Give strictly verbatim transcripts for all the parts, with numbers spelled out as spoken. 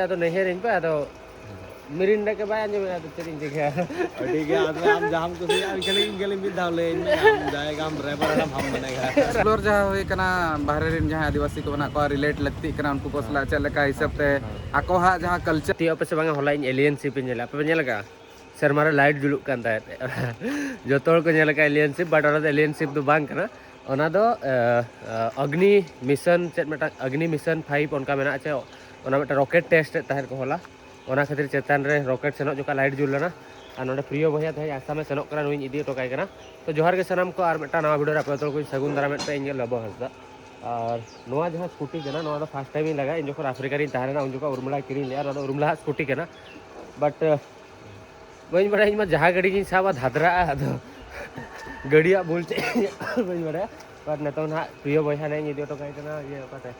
ᱟᱫᱚ ᱱᱟᱹᱭᱦᱟᱹᱨᱤᱧ ᱯᱮ, ᱟᱫᱚ ᱢᱤᱨᱤᱱᱰᱟ ᱜᱮ ᱵᱟᱭ ᱟᱸᱡᱚᱢᱮᱫᱼᱟ, ᱟᱫᱚ ᱪᱮᱫ ᱤᱧ ᱪᱤᱠᱟᱹᱭᱟ? ᱟᱹᱰᱤ ᱜᱮ, ᱟᱫᱚ ᱟᱢ ᱡᱟᱦᱟᱸᱢ ᱠᱩᱥᱤᱭᱟᱜᱼᱟ, ᱤᱧ ᱠᱷᱟᱹᱞᱤ, ᱤᱧ ᱠᱷᱟᱹᱞᱤ ᱢᱤᱫ ᱫᱷᱟᱣ ᱞᱟᱹᱭᱟᱹᱧ ᱢᱮ, ᱟᱢ ᱡᱟᱭᱜᱟᱢ ᱨᱮ ᱵᱟᱨ ᱦᱟᱲᱟᱢ ᱦᱟᱢ ᱢᱟᱱᱮ ᱜᱟ᱾ Explore ᱡᱟᱦᱟᱸ ᱦᱩᱭ ᱠᱟᱱᱟ, ᱵᱟᱦᱨᱮ ᱨᱮᱱ ᱡᱟᱦᱟᱸᱭ ᱟᱹᱫᱤᱵᱟᱹᱥᱤ ᱠᱚ ᱢᱮᱱᱟᱜ ᱠᱚᱣᱟ, relate ᱞᱟᱹᱠᱛᱤᱜ ᱠᱟᱱᱟ ᱩᱱᱠᱩ ᱠᱚ ᱥᱟᱞᱟᱜ, ᱪᱮᱫ ᱞᱮᱠᱟ ᱦᱤᱥᱟᱹᱵ ᱛᱮ ᱟᱠᱚᱣᱟᱜ ᱡᱟᱦᱟᱸ culture᱾ ᱛᱤᱭᱳᱜ ᱯᱮᱥᱮ ᱵᱟᱝᱟ, ᱦᱚᱞᱟ ᱤᱧ Alien Ship ᱤᱧ ᱧᱮᱞᱟ, ᱟᱯᱮ ᱯᱮ ᱧᱮᱞ ᱟᱠᱟᱫᱼᱟ? ᱥᱮᱨᱢᱟ ᱨᱮ light ᱡᱩᱞᱩᱜ ᱠᱟᱱ ᱛᱟᱦᱮᱸᱫ᱾ ᱡᱚᱛᱚ ᱦᱚᱲ ᱠᱚ ᱧᱮᱞ ᱟᱠᱟᱫᱼᱟ Alien Ship, but ᱚᱱᱟ ᱫᱚ Alien Ship ᱫᱚ ᱵᱟᱝ ᱠᱟᱱᱟ᱾ ᱚᱱᱟ ᱫᱚ, ᱮ, ᱮ, ᱚᱜᱽᱱᱤ ᱢᱤᱥᱚᱱ, ᱪᱮᱫ ᱢᱤᱫᱴᱟᱝ ᱚᱜᱽᱱᱤ ᱢᱤᱥᱚᱱ ᱯᱷᱟᱭᱤᱵᱷ ᱚᱱᱠᱟ ᱢᱮᱱᱟᱜᱼᱟ ᱪᱮ, ᱚᱱᱟ ᱢᱤᱫᱴᱟᱝ rocket test ᱮᱫ ᱛᱟᱦᱮᱸᱫ ᱠᱚ ᱦᱚᱞᱟ᱾ ᱚᱱᱟ ᱠᱷᱟᱹᱛᱤᱨ ᱪᱮᱛᱟᱱ ᱨᱮ rocket ᱥᱮᱱᱚᱜ ᱡᱚᱠᱷᱟᱜ light ᱡᱩᱞ ᱞᱮᱱᱟ᱾ ᱟᱨ ᱱᱚᱰᱮ ᱯᱨᱤᱭᱚ ᱵᱚᱭᱦᱟ ᱛᱮᱦᱮᱧ ᱟᱥᱟᱢᱮ ᱥᱮᱱᱚᱜ ᱠᱟᱱᱟ, ᱱᱩᱭᱤᱧ ᱤᱫᱤ ᱦᱚᱴᱚ ᱠᱟᱭ ᱠᱟᱱᱟ᱾ ᱛᱚ ᱡᱚᱦᱟᱨ ᱜᱮ ᱥᱟᱱᱟᱢ ᱠᱚ, ᱟᱨ ᱢᱤᱫᱴᱟᱝ ᱱᱟᱣᱟ video ᱨᱮ ᱟᱯᱮ ᱡᱚᱛᱚ ᱦᱚᱲ ᱠᱚᱧ ᱥᱟᱹᱜᱩᱱ ᱫᱟᱨᱟᱢᱮᱫ ᱯᱮ, ᱤᱧ ᱜᱮ ᱞᱚᱵᱚ ᱦᱟᱸᱥᱫᱟ᱾ ᱟᱨ ᱱᱚᱣᱟ ᱡᱟᱦᱟᱸ scooty ᱠᱟᱱᱟ, ᱱᱚᱣᱟ ᱫᱚ first time ᱤᱧ ᱞᱟᱜᱟᱭᱟ᱾ ᱤᱧ ᱡᱚᱠᱷᱚᱱ ᱟᱯᱷᱨᱤᱠᱟ ᱨᱤᱧ ᱛᱟᱦᱮᱸ ᱞᱮᱱᱟ, ᱩᱱ ᱡᱚᱠᱷᱚᱱ ᱩᱨᱢᱤᱞᱟ ᱠᱤᱨᱤᱧ ᱞᱮᱫᱼᱟ᱾ ᱱᱚᱣᱟ ᱫᱚ ᱩᱨᱢᱤᱞᱟ ᱦᱟᱜ scooty ᱠᱟᱱᱟ, but, ᱟᱸ, ᱵᱟᱹᱧ ᱵᱟᱲᱟᱭᱟ ᱤᱧ ᱢᱟ ᱡᱟᱦᱟᱸ ᱜᱟᱹᱰᱤ ᱜᱤᱧ ᱥᱟᱵᱟ ᱫᱷᱟᱫᱨᱟᱜᱼᱟ, ᱟᱫᱚ ᱜᱟᱹᱰᱤᱭᱟᱜ ᱵᱷᱩᱞ ᱪᱮᱫ ᱵᱟᱹᱧ ᱵᱟᱲᱟᱭᱟ᱾ But ᱱᱤᱛᱚᱝ ᱱᱟᱦᱟᱜ ᱯᱨᱤᱭᱚ ᱵᱚᱭᱦᱟ ᱱᱟᱦᱟᱜ ᱤᱧ ᱤᱫᱤ ᱦᱚᱴᱚ ᱠᱟᱭ ᱠᱟᱱᱟ ᱤᱭᱟᱹ ᱚᱠᱟᱛᱮ?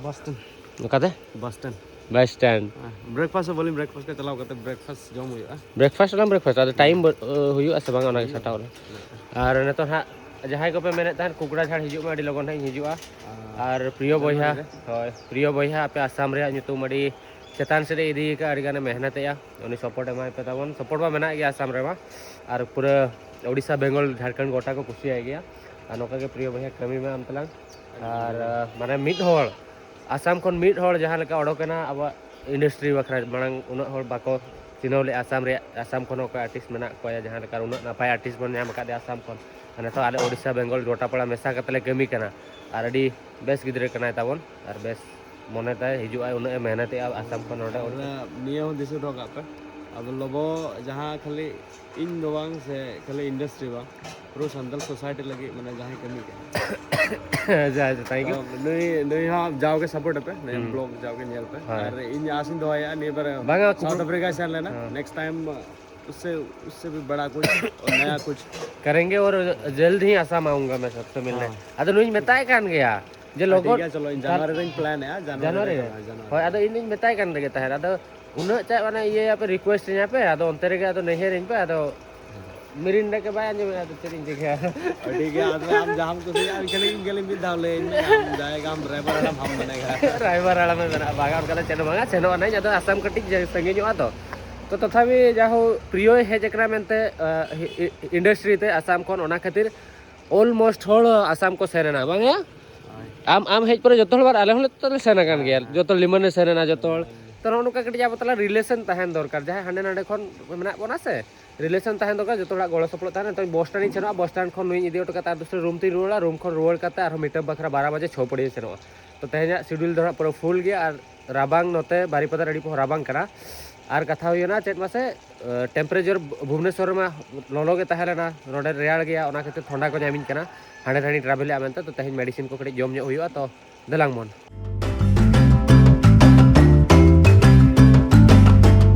ᱵᱟᱥ ᱴᱮᱱᱰ᱾ ᱚᱠᱟᱛᱮ? ᱵᱟᱥ ᱴᱮᱱᱰ᱾ ᱵᱟᱥ ᱴᱮᱱᱰ᱾ ᱦᱮᱸ, breakfast ᱦᱚᱸ ᱵᱟᱹᱞᱤᱧ breakfast ᱠᱟᱜ, ᱪᱟᱞᱟᱣ ᱠᱟᱛᱮ breakfast ᱡᱚᱢ ᱦᱩᱭᱩᱜᱼᱟ᱾ Breakfast ᱟᱞᱟᱝ breakfast, ᱟᱫᱚ time ᱵᱟᱹ-, ᱦᱩᱭᱩᱜᱼᱟ ᱥᱮ ᱵᱟᱝ ᱚᱱᱟ ᱜᱮ ᱦᱩᱭᱩᱜᱼᱟ᱾ ᱥᱟᱴᱟᱣ ᱨᱮ᱾ ᱦᱩᱭᱩᱜᱼᱟ᱾ ᱟᱨ ᱱᱤᱛᱚᱜ ᱦᱟᱸᱜ ᱡᱟᱦᱟᱸᱭ ᱠᱚᱯᱮ ᱢᱮᱱᱮᱫ ᱛᱟᱦᱮᱸᱫ ᱠᱩᱠᱲᱟ ᱡᱷᱟᱲ ᱦᱤᱡᱩᱜ ᱢᱮ, ᱟᱹᱰᱤ ᱞᱚᱜᱚᱱ ᱦᱟᱸᱜ ᱤᱧ ᱦᱤᱡᱩᱜᱼᱟ᱾ ᱟᱨ ᱟᱨ ᱯᱨᱤᱭᱚ ᱵᱚᱭᱦᱟ, ᱡᱟᱱᱩᱣᱟᱨᱤ ᱨᱮ? ᱦᱳᱭ, ᱯᱨᱤᱭᱚ ᱵᱚᱭᱦᱟ, ᱟᱯᱮ ᱟᱥᱟᱢ ᱨᱮᱭᱟᱜ ᱧᱩᱛᱩᱢ ᱟᱹᱰᱤ ᱪᱮᱛᱟᱱ ᱥᱮᱫ ᱮ ᱤᱫᱤ ᱟᱠᱟᱫᱼᱟ, ᱟᱹᱰᱤ ᱜᱟᱱᱮ ᱢᱮᱦᱱᱚᱛᱮᱜᱼᱟ᱾ ᱩᱱᱤ support ᱮᱢᱟᱭ ᱯᱮ ᱛᱟᱵᱚᱱ᱾ Support ᱢᱟ ᱢᱮᱱᱟᱜ ᱜᱮᱭᱟ ᱟᱥᱟᱢ ᱨᱮᱢᱟ, ᱟᱨ ᱯᱩᱨᱟᱹ ᱳᱰᱤᱥᱟ, ᱵᱮᱝᱜᱚᱞ, ᱡᱷᱟᱲᱠᱷᱚᱸᱰ ᱜᱚᱴᱟ ᱠᱚ ᱠᱩᱥᱤᱭᱟᱭ ᱜᱮᱭᱟ᱾ ᱟᱨ ᱱᱚᱝᱠᱟ ᱜᱮ ᱯᱨᱤᱭᱚ ᱵᱚᱭᱦᱟ ᱠᱟᱹᱢᱤ ᱢᱮ ᱟᱢ ᱛᱟᱞᱟᱝ᱾ ᱟᱨ, ᱟᱸ, ᱢᱟᱱᱮ ᱢᱤᱫ ᱦᱚᱲ, ᱟᱥᱟᱢ ᱠᱷᱚᱱ ᱢᱤᱫ ᱦᱚᱲ ᱡᱟᱦᱟᱸ ᱞᱮᱠᱟ ᱚᱰᱚᱠᱮᱱᱟ ᱟᱵᱚᱣᱟᱜ industry ᱵᱟᱠᱷᱨᱟ, ᱢᱟᱲᱟᱝ ᱩᱱᱟᱹᱜ ᱦᱚᱲ ᱵᱟᱠᱚ ᱪᱤᱱᱦᱟᱹᱣ ᱞᱮᱫᱼᱟ ᱟᱥᱟᱢ ᱨᱮᱭᱟᱜ, ᱟᱥᱟᱢ ᱠᱷᱚᱱ ᱦᱚᱸ ᱚᱠᱚᱭ artist ᱢᱮᱱᱟᱜ ᱠᱚᱣᱟ ᱡᱟᱦᱟᱸ ᱞᱮᱠᱟ ᱩᱱᱟᱹᱜ ᱱᱟᱯᱟᱭ artist ᱵᱚᱱ ᱧᱟᱢ ᱟᱠᱟᱫᱮᱭᱟ ᱟᱥᱟᱢ ᱠᱷᱚᱱ᱾ ᱟᱨ ᱱᱤᱛᱚᱜ ᱟᱞᱮ ᱳᱰᱤᱥᱟ, ᱵᱮᱝᱜᱚᱞ, ᱜᱚᱴᱟ ᱯᱟᱲᱟ ᱢᱮᱥᱟ ᱠᱟᱛᱮ ᱞᱮ ᱠᱟᱹᱢᱤ ᱠᱟᱱᱟ᱾ ᱟᱨ ᱟᱹᱰᱤ ᱵᱮᱥ ᱜᱤᱫᱽᱨᱟᱹ ᱠᱟᱱᱟᱭ ᱛᱟᱵᱚᱱ, ᱟᱨ ᱵᱮᱥ ᱢᱚᱱᱮ ᱛᱟᱭ ᱦᱤᱡᱩᱜᱼᱟᱭ, ᱩᱱᱟᱹᱜ ᱮ ᱢᱮᱦᱱᱚᱛᱮᱜᱼᱟ ᱟᱥᱟᱢ ᱠᱷᱚᱱ ᱱᱚᱰᱮ᱾ ᱟᱨ ᱱᱤᱭᱟᱹ ᱦᱚᱸ ᱫᱤᱥᱟᱹ ᱫᱚᱦᱚ ᱠᱟᱜ ᱯᱮ, ᱟᱫᱚ ᱞᱚᱵᱚ ᱡᱟᱦᱟᱸ ᱠᱷᱟᱹᱞᱤ ᱤᱧ ᱫᱚ ᱵᱟᱝ ᱥᱮ ᱠᱷᱟᱹᱞᱤ industry ᱵᱟᱝ, ᱯᱩᱨᱟᱹ ᱥᱟᱱᱛᱟᱲ society ᱞᱟᱹᱜᱤᱫ ᱢᱟᱱᱮ ᱡᱟᱦᱟᱸᱭ ᱠᱟᱹᱢᱤ ᱠᱟᱱᱟ᱾ ᱟᱪᱪᱷᱟ, ᱟᱪᱪᱷᱟ, thank you᱾ ᱛᱚ ᱱᱩᱭ, ᱱᱩᱭ ᱦᱚᱸ ᱡᱟᱣᱜᱮ support ᱟᱯᱮ, ᱱᱩᱭ ᱦᱩᱸ᱾ Vlog ᱡᱟᱣᱜᱮ ᱧᱮᱞ ᱯᱮ᱾ ᱦᱳᱭ᱾ ᱟᱨ ᱤᱧ ᱟᱥ ᱤᱧ ᱫᱚᱦᱚᱭᱟ, ᱱᱤᱭᱟᱹ ᱵᱟᱨ ᱵᱟᱝᱟ, South ᱠᱩᱠᱢᱩ- Africa ᱥᱮᱱ ᱞᱮᱱᱟ, ᱦᱮᱸ᱾ Next time उससे, उससे भी बड़ा कुछ और नया कुछ करेंगे और जल्द ही आसाम आऊंगा मैं सबसे मिलने। हाँ। ᱟᱫᱚ ᱱᱩᱭᱤᱧ ᱢᱮᱛᱟᱭ ᱠᱟᱱ ᱜᱮᱭᱟ ᱡᱮ ᱦᱮᱸ, ᱞᱚᱜᱚᱱ ᱴᱷᱤᱠ ᱜᱮᱭᱟ, ᱪᱚᱞᱚ, ᱤᱧ ᱛᱟᱦᱞᱮ ᱡᱟᱱᱩᱣᱟᱨᱤ ᱨᱮᱧ plan ᱮᱜᱼᱟ, ᱡᱟᱱᱩᱣᱟᱨᱤ ᱡᱟᱱᱩᱣᱟᱨᱤ ᱨᱮ᱾ ᱨᱮ? ᱦᱮᱸ, ᱡᱟᱱᱩᱣᱟᱨᱤ ᱦᱳᱭ, ᱨᱮ᱾ ᱟᱫᱚ ᱤᱧ ᱫᱩᱧ ᱢᱮᱛᱟᱭ ᱠᱟᱱ ᱜᱮ ᱛᱟᱦᱮᱸᱫ, ᱟᱫᱚ ᱩᱱᱟᱹᱜ ᱪᱮᱫ ᱢᱟᱱᱮ ᱤᱭᱟᱹᱭᱟᱯᱮ, request ᱟᱹᱧᱟᱯᱮ, ᱟᱫᱚ ᱚᱱᱛᱮ ᱨᱮᱜᱮ ᱟᱫᱚ ᱱᱟᱹᱭᱦᱟᱹᱨᱤᱧ ᱯᱮ, ᱟᱫᱚ ᱢᱤᱨᱤᱱᱰᱟ ᱠᱚ ᱵᱟᱭ ᱟᱸᱡᱚᱢᱮᱫᱼᱟ, ᱟᱫᱚ ᱪᱮᱫ ᱤᱧ ᱪᱤᱠᱟᱹᱭᱟ? ᱟᱹᱰᱤ ᱜᱮ, ᱟᱫᱚ ᱟᱢ ᱡᱟᱦᱟᱸᱢ ᱠᱩᱥᱤᱭᱟᱜᱼᱟ, ᱤᱧ ᱠᱷᱟᱹᱞᱤ, ᱤᱧ ᱠᱷᱟᱹᱞᱤ ᱢᱤᱫ ᱫᱷᱟᱣ ᱞᱟᱹᱭᱟᱹᱧ ᱢᱮ, ᱟᱢ ᱡᱟᱭᱜᱟᱢ ᱨᱟᱭᱵᱟᱨ ᱦᱟᱲᱟᱢ ᱦᱟᱢ ᱢᱟᱱᱮ ᱜᱟ᱾ ᱨᱟᱭᱵᱟᱨ ᱦᱟᱲᱟᱢᱮ ᱢᱮᱱᱟᱜᱼᱟ, ᱵᱟᱝᱟ, ᱚᱱᱠᱟ ᱫᱚ ᱪᱮᱫ ᱦᱚᱸ ᱵᱟᱝᱟ, ᱥᱮᱱᱚᱜ ᱟᱹᱱᱟᱹᱧ, ᱟᱫᱚ ᱟᱥᱟᱢ ᱠᱟᱹᱴᱤᱡ ᱡᱟ-, ᱥᱟᱺᱜᱤᱧᱚᱜᱼᱟ ᱛᱚ᱾ ᱛᱚ, ᱛᱚᱛᱷᱟᱯᱤ ᱡᱟ ᱦᱳ ᱯᱨᱤᱭᱚᱭ ᱦᱮᱡ ᱟᱠᱟᱱᱟ ᱢᱮᱱᱛᱮ, ᱟ, ᱤ-, ᱤ-, ᱤᱱᱰᱟᱥᱴᱨᱤ ᱛᱮ ᱟᱥᱟᱢ ᱠᱷᱚᱱ, ᱚᱱᱟ ᱠᱷᱟᱹᱛᱤᱨ almost ᱦᱚᱲ ᱟᱥᱟᱢ ᱠᱚ ᱥᱮᱱ ᱮᱱᱟ, ᱵᱟᱝᱟ? ᱟᱢ, ᱟᱢ ᱦᱮᱡ ᱯᱚᱨᱮ ᱡᱚᱛᱚ ᱦᱚᱲ, ᱟᱨ ᱟᱞᱮ ᱦᱚᱸᱞᱮ, ᱡᱚᱛᱚ ᱞᱮ ᱥᱮᱱ ᱟᱠᱟᱱ ᱜᱮᱭᱟ, ᱡᱚᱛᱚ ᱞᱤᱢᱟᱱ ᱞᱮ ᱥᱮᱱ ᱮᱱᱟ, ᱡᱚᱛᱚ ᱦᱚᱲ᱾ ᱛᱚ, ᱱᱚᱜᱼᱚ ᱱᱚᱝᱠᱟ ᱠᱟᱹᱴᱤᱡ ᱟᱵᱚ ᱛᱟᱞᱟ relation ᱛᱟᱦᱮᱱ ᱫᱚᱨᱠᱟᱨ, ᱡᱟᱦᱟᱸᱭ ᱦᱟᱸᱰᱮ ᱱᱟᱰᱮ ᱠᱷᱚᱱ ᱢᱮᱱᱟᱜ ᱵᱚᱱᱟ ᱥᱮ, relation ᱛᱟᱦᱮᱱ ᱫᱚᱨᱠᱟᱨ, ᱡᱚᱛᱚ ᱦᱚᱲᱟᱜ ᱜᱚᱲᱚ ᱥᱚᱯᱚᱦᱚᱫ ᱛᱟᱦᱮᱱᱟ᱾ ᱱᱤᱛᱚᱜ ᱵᱚᱥ ᱥᱴᱮᱱᱰ ᱤᱧ ᱥᱮᱱᱚᱜᱼᱟ, ᱵᱚᱥ ᱥᱴᱮᱱᱰ ᱠᱷᱚᱱ ᱱᱩᱭᱤᱧ ᱤᱫᱤ ᱦᱚᱴᱚ ᱠᱟᱛᱮ ᱟᱨ ᱫᱚᱥᱴᱟ ᱨᱩᱢ ᱛᱤᱧ ᱨᱩᱣᱟᱹᱲᱟ, ᱨᱩᱢ ᱠᱷᱚᱱ ᱨᱩᱣᱟᱹᱲ ᱠᱟᱛᱮ ᱟᱨᱦᱚᱸ ᱢᱤᱴᱟᱯ ᱵᱟᱠᱷᱨᱟ ᱵᱟᱨᱚ ᱵᱟᱡᱮ ᱪᱷᱚᱯᱚᱲᱤ ᱤᱧ ᱥᱮᱱᱚᱜᱼᱟ᱾ ᱛᱚ, ᱛᱮᱦᱮᱧᱟᱜ ᱥᱤᱰᱤᱭᱩᱞ ᱫᱚ ᱦᱟᱸᱜ ᱯᱩᱨᱟᱹ ᱯᱷᱩᱞ ᱜᱮᱭᱟ, ᱟᱨ ᱨᱟᱵᱟᱝ ᱱᱚᱛᱮ ᱵᱟᱨᱤᱯᱟᱫᱟ ᱟᱹᱰᱤ ᱨᱟᱵᱟᱝ ᱠᱟᱱᱟ᱾ ᱟᱨ ᱠᱟᱛᱷᱟ ᱦᱩᱭᱱᱟ ᱪᱮᱫ ᱢᱟᱥᱮ, ᱴᱮᱢᱯᱟᱨᱮᱪᱟᱨ ᱵᱷᱩᱵᱽᱱᱮᱥᱚᱨ ᱨᱮᱢᱟ ᱞᱚᱞᱚ ᱜᱮ ᱛᱟᱦᱮᱸ ᱞᱮᱱᱟ, ᱱᱚᱰᱮ ᱨᱮᱭᱟᱲ ᱜᱮᱭᱟ, ᱚᱱᱟ ᱠᱷᱟᱹᱛᱤᱨ ᱴᱷᱚᱱᱰᱟ ᱠᱚ ᱧᱟᱢᱤᱧ ᱠᱟᱱᱟ᱾ ᱦᱟᱸᱰᱮ ᱱᱟᱰᱮᱧ ᱴᱨᱟᱵᱷᱮᱞᱮᱜᱼᱟ ᱢᱮᱱᱛᱮ, ᱛᱚ, ᱛᱮᱦᱮᱧ ᱢᱮᱰᱤᱥᱤᱱ ᱠᱚ ᱠᱟᱹᱴᱤᱡ ᱡᱚᱢ ᱧᱚᱜ ᱦᱩᱭᱩᱜᱼᱟ, ᱛᱚ, ᱫᱮᱞᱟᱝ ᱢᱚᱱ᱾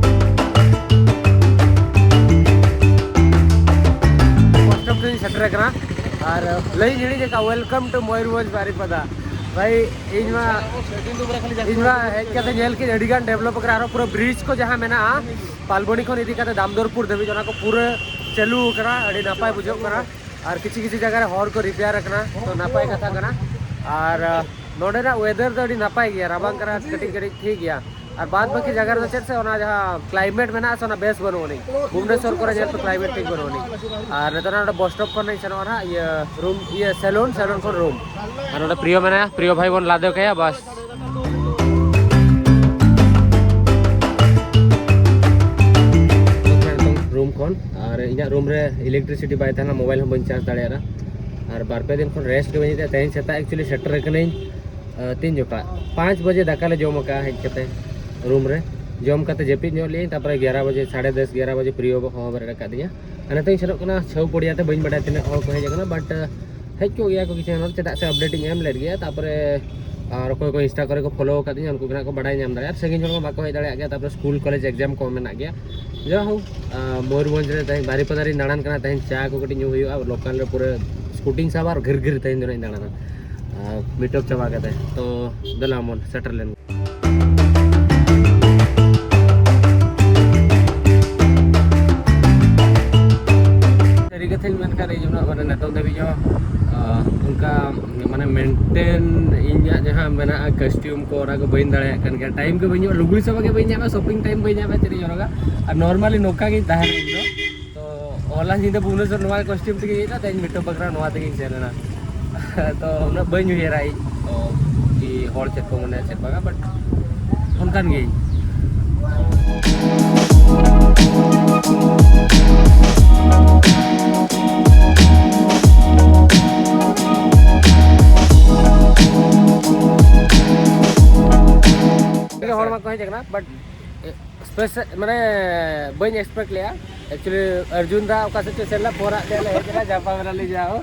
ᱵᱚᱥ ᱥᱴᱚᱯ ᱨᱮᱧ ᱥᱮᱴᱮᱨ ᱟᱠᱟᱱᱟ ᱟᱨ ᱞᱟᱹᱭ ᱦᱤᱲᱤᱧ ᱟᱠᱟᱫ, welcome to ᱢᱚᱭᱩᱨᱵᱷᱚᱸᱡᱽ ᱵᱟᱨᱤᱯᱟᱫᱟ᱾ ᱵᱷᱟᱭ, ᱤᱧ ᱢᱟ, ᱤᱧ ᱢᱟ ᱦᱮᱡ ᱠᱟᱛᱮ ᱧᱮᱞ ᱠᱮᱫ ᱟᱹᱰᱤ ᱜᱟᱱ ᱰᱮᱵᱷᱞᱚᱯ ᱟᱠᱟᱱᱟ, ᱟᱨᱚ ᱯᱩᱨᱟᱹ ᱵᱨᱤᱡᱽ ᱠᱚ ᱡᱟᱦᱟᱸ ᱢᱮᱱᱟᱜᱼᱟ ᱯᱟᱞᱵᱚᱱᱤ ᱠᱷᱚᱱ ᱤᱫᱤ ᱠᱟᱛᱮ ᱫᱟᱢᱫᱚᱨᱯᱩᱨ ᱫᱷᱟᱹᱵᱤᱡ, ᱚᱱᱟ ᱠᱚ ᱯᱩᱨᱟᱹ ᱪᱟᱹᱞᱩ ᱟᱠᱟᱱᱟ, ᱟᱹᱰᱤ ᱱᱟᱯᱟᱭ ᱵᱩᱡᱷᱟᱹᱜ ᱠᱟᱱᱟ᱾ ᱟᱨ ᱠᱤᱪᱷᱩ ᱠᱤᱪᱷᱩ ᱡᱟᱭᱜᱟ ᱨᱮ ᱦᱚᱨ ᱠᱚ ᱨᱤᱯᱮᱭᱟᱨ ᱟᱠᱟᱱᱟ, ᱛᱚ ᱱᱟᱯᱟᱭ ᱠᱟᱛᱷᱟ ᱠᱟᱱᱟ᱾ ᱟᱨ, ᱟᱸ, ᱱᱚᱰᱮᱱᱟᱜ ᱣᱮᱫᱟᱨ ᱫᱚ ᱟᱹᱰᱤ ᱱᱟᱯᱟᱭ ᱜᱮᱭᱟ, ᱨᱟᱵᱟᱝ ᱠᱟᱱᱟ, ᱠᱟᱹᱴᱤᱡ ᱠᱟᱹᱴᱤᱡ ᱴᱷᱤᱠ ᱜᱮᱭᱟ᱾ ᱟᱨ ᱵᱟᱫ ᱵᱟᱹᱠᱤ ᱡᱟᱭᱜᱟ ᱨᱮᱫᱚ ᱪᱮᱫ ᱥᱮ ᱚᱱᱟ ᱡᱟᱦᱟᱸ ᱠᱞᱟᱭᱢᱮᱴ ᱢᱮᱱᱟᱜᱼᱟ ᱥᱮ, ᱚᱱᱟ ᱵᱮᱥ ᱵᱟᱹᱱᱩᱜ ᱟᱹᱱᱤᱡ᱾ ᱵᱷᱩᱵᱽᱱᱮᱥᱚᱨ ᱠᱚᱨᱮ ᱧᱮᱞ ᱯᱮ, ᱠᱞᱟᱭᱢᱮᱴ ᱴᱷᱤᱠ ᱵᱟᱹᱱᱩᱜ ᱟᱹᱱᱤᱡ᱾ ᱟᱨ ᱱᱤᱛᱚᱜ ᱱᱚᱰᱮ ᱵᱚᱥ ᱥᱴᱚᱯ ᱠᱷᱚᱱ ᱤᱧ ᱥᱮᱱᱚᱜᱼᱟ ᱱᱟᱦᱟᱜ ᱤᱭᱟᱹ ᱨᱩᱢ, ᱤᱭᱟᱹ ᱥᱮᱞᱩᱱ, ᱥᱮᱞᱩᱱ ᱠᱷᱚᱱ ᱨᱩᱢ᱾ ᱟᱨ ᱱᱚᱰᱮ ᱯᱨᱤᱭᱚ ᱢᱮᱱᱟᱭᱟ, ᱯᱨᱤᱭᱚ ᱵᱷᱟᱭ ᱵᱚᱱ ᱞᱟᱫᱮ ᱠᱟᱭᱟ, ᱵᱟᱥ᱾ ᱨᱩᱢ ᱠᱷᱚᱱ, ᱟᱨ ᱤᱧᱟᱹᱜ ᱨᱩᱢ ᱨᱮ ᱤᱞᱮᱠᱴᱨᱤᱥᱤᱴᱤ ᱵᱟᱭ ᱛᱟᱦᱮᱱᱟ, ᱢᱳᱵᱟᱭᱤᱞ ᱦᱚᱸ ᱵᱟᱹᱧ ᱪᱟᱨᱡᱽ ᱫᱟᱲᱮᱭᱟᱜᱼᱟ᱾ ᱟᱨ ᱵᱟᱨ ᱯᱮ ᱫᱤᱱ ᱠᱷᱚᱱ ᱨᱮᱥᱴ ᱜᱮ ᱵᱟᱹᱧ ᱤᱫᱤᱭᱟ᱾ ᱛᱮᱦᱮᱧ ᱥᱮᱛᱟᱜ ᱮᱠᱪᱩᱭᱮᱞᱤ ᱥᱮᱴᱮᱨ ᱟᱠᱟᱱᱟᱹᱧ, ᱟᱸ, ᱛᱤᱱ ᱡᱚᱠᱷᱟ, ᱯᱟᱸᱪ ᱵᱟᱡᱮ ᱫᱟᱠᱟ ᱞᱮ ᱡᱚᱢ ᱟᱠᱟᱫᱼᱟ ᱦᱮᱡ ᱠᱟᱛᱮ ᱨᱩᱢ ᱨᱮ᱾ ᱡᱚᱢ ᱠᱟᱛᱮ ᱡᱟᱹᱯᱤᱫ ᱧᱚᱜ ᱞᱮᱜᱼᱟᱹᱧ, ᱛᱟᱨᱯᱚᱨᱮ ᱮᱜᱟᱨᱚ ᱵᱟᱡᱮ, ᱥᱟᱲᱮ ᱫᱚᱥ, ᱮᱜᱟᱨᱚ ᱵᱟᱡᱮ ᱯᱨᱤᱭᱚ ᱵᱟᱵᱟ ᱦᱚᱦᱚ ᱵᱮᱨᱮᱫ ᱟᱠᱟᱫᱤᱧᱟ᱾ ᱟᱨ ᱱᱤᱛᱚᱜ ᱤᱧ ᱥᱮᱱᱚᱜ ᱠᱟᱱᱟ ᱪᱷᱟᱹᱣ ᱯᱚᱲᱤᱭᱟ ᱛᱮ, ᱵᱟᱹᱧ ᱵᱟᱰᱟᱭᱟ ᱛᱤᱱᱟᱹᱜ ᱦᱚᱲ ᱠᱚ ᱦᱮᱡ ᱟᱠᱟᱱᱟ, but, ᱟᱸ, ᱦᱮᱡ ᱠᱚᱜ ᱜᱮᱭᱟ ᱠᱚ ᱠᱤᱪᱷᱩ ᱦᱚᱲ, ᱪᱮᱫᱟᱜ ᱥᱮ ᱟᱯᱰᱮᱴ ᱤᱧ ᱮᱢ ᱞᱮᱫ ᱜᱮᱭᱟ᱾ ᱛᱟᱨᱯᱚᱨᱮ ᱟᱨ ᱚᱠᱚᱭ ᱠᱚ ᱤᱱᱥᱴᱟ ᱠᱚᱨᱮ ᱠᱚ ᱯᱷᱚᱞᱳ ᱟᱠᱟᱫᱤᱧᱟ, ᱩᱱᱠᱩ ᱜᱮ ᱱᱟᱜ ᱠᱚ ᱵᱟᱰᱟᱭ ᱧᱟᱢ ᱫᱟᱲᱮᱭᱟᱜᱼᱟ᱾ ᱟᱨ ᱥᱟᱺᱜᱤᱧ ᱦᱚᱲ ᱢᱟ ᱵᱟᱠᱚ ᱦᱮᱡ ᱫᱟᱲᱮᱭᱟᱜ ᱜᱮᱭᱟ, ᱛᱟᱨᱯᱚᱨᱮ ᱥᱠᱩᱞ, ᱠᱚᱞᱮᱡᱽ, ᱮᱠᱡᱟᱢ ᱠᱚ ᱢᱮᱱᱟᱜ ᱜᱮᱭᱟ᱾ ᱡᱟᱭᱦᱳᱠ, ᱟᱸ, ᱢᱚᱭᱩᱨᱵᱷᱚᱸᱡᱽ ᱨᱮ ᱛᱮᱦᱮᱧ ᱵᱟᱨᱤᱯᱟᱫᱟ ᱨᱤᱧ ᱫᱟᱬᱟᱱ ᱠᱟᱱᱟ, ᱛᱮᱦᱮᱧ ᱪᱟ ᱠᱚ ᱠᱟᱹᱴᱤᱡ ᱧᱩ ᱦᱩᱭᱩᱜᱼᱟ, ᱞᱳᱠᱟᱞ ᱨᱮ ᱯᱩᱨᱟᱹ ᱥᱠᱩᱴᱤᱧ ᱥᱟᱵᱟ ᱟᱨ ᱜᱷᱤᱨ ᱜᱷᱤᱨ ᱛᱮᱦᱮᱧ ᱫᱚ ᱱᱟᱜ ᱤᱧ ᱫᱟᱬᱟᱱᱟ᱾ ᱟᱨ ᱢᱤᱴᱟᱯ ᱪᱟᱵᱟ ᱠᱟᱛᱮ, ᱛᱚ ᱫᱮᱞᱟ ᱢᱚᱱ ᱥᱮᱴᱮᱨ ᱞᱮᱱ ᱜᱮ᱾ ᱠᱚ ᱚᱱᱟ ᱠᱚ ᱵᱟᱹᱧ ᱫᱟᱲᱮᱭᱟᱜ ᱠᱟᱱ ᱜᱮᱭᱟ, ᱴᱟᱭᱤᱢ ᱜᱮ ᱵᱟᱹᱧ ᱧᱟᱢᱟ, ᱞᱩᱜᱽᱲᱤ ᱥᱟᱯᱷᱟ ᱜᱮ ᱵᱟᱹᱧ ᱧᱟᱢᱟ, ᱥᱚᱯᱤᱝ ᱴᱟᱭᱤᱢ ᱵᱟᱹᱧ ᱧᱟᱢᱟ, ᱪᱮᱫ ᱤᱧ ᱦᱚᱨᱚᱜᱟ᱾ ᱟᱨ ᱱᱚᱨᱢᱟᱞᱤ ᱱᱚᱝᱠᱟ ᱜᱤᱧ ᱛᱟᱦᱮᱱᱟ ᱤᱧ ᱫᱚ᱾ ᱛᱚ ᱦᱚᱞᱟ ᱧᱤᱫᱟᱹ ᱵᱷᱩᱵᱽᱱᱮᱥᱚᱨ ᱱᱚᱣᱟ ᱠᱚᱥᱴᱤᱭᱩᱢ ᱛᱮᱜᱮ ᱦᱮᱡ ᱮᱱᱟ, ᱛᱮᱦᱮᱧ ᱢᱤᱫᱴᱟᱝ ᱵᱟᱠᱷᱨᱟ ᱱᱚᱣᱟ ᱛᱮᱜᱮᱧ ᱥᱮᱱ ᱮᱱᱟ᱾ ᱛᱚ ᱩᱱᱟᱹᱜ ᱵᱟᱹᱧ ᱩᱭᱦᱟᱹᱨᱟ ᱤᱧ ᱛᱚ ᱠᱤ ᱦᱚᱲ ᱪᱮᱫ ᱠᱚ ᱢᱚᱱᱮᱭᱟ ᱪᱮᱫ ᱵᱟᱝᱟ, ᱵᱟᱴ ᱚᱱᱠᱟᱱ ᱜᱤᱭᱟᱹᱧ᱾ ᱦᱚᱲ ᱢᱟᱠᱚ ᱦᱮᱡ ᱟᱠᱟᱱᱟ, ᱵᱟᱴ ᱥᱯᱮᱥᱟᱞ ᱢᱟᱱᱮ ᱵᱟᱹᱧ ᱮᱠᱥᱯᱮᱠᱴ ᱞᱮᱜᱼᱟ᱾ ᱮᱠᱪᱩᱭᱮᱞᱤ ᱚᱨᱡᱩᱱ ᱫᱟ ᱚᱠᱟ ᱥᱮᱫ ᱪᱚ ᱥᱮᱱ ᱞᱮᱱᱟ, ᱯᱚᱨᱟᱜ ᱛᱮ ᱞᱮ ᱦᱮᱡ ᱮᱱᱟ, ᱡᱟᱯᱟᱜ ᱢᱮᱱᱟᱜ ᱞᱤᱧ ᱡᱟᱦᱳ᱾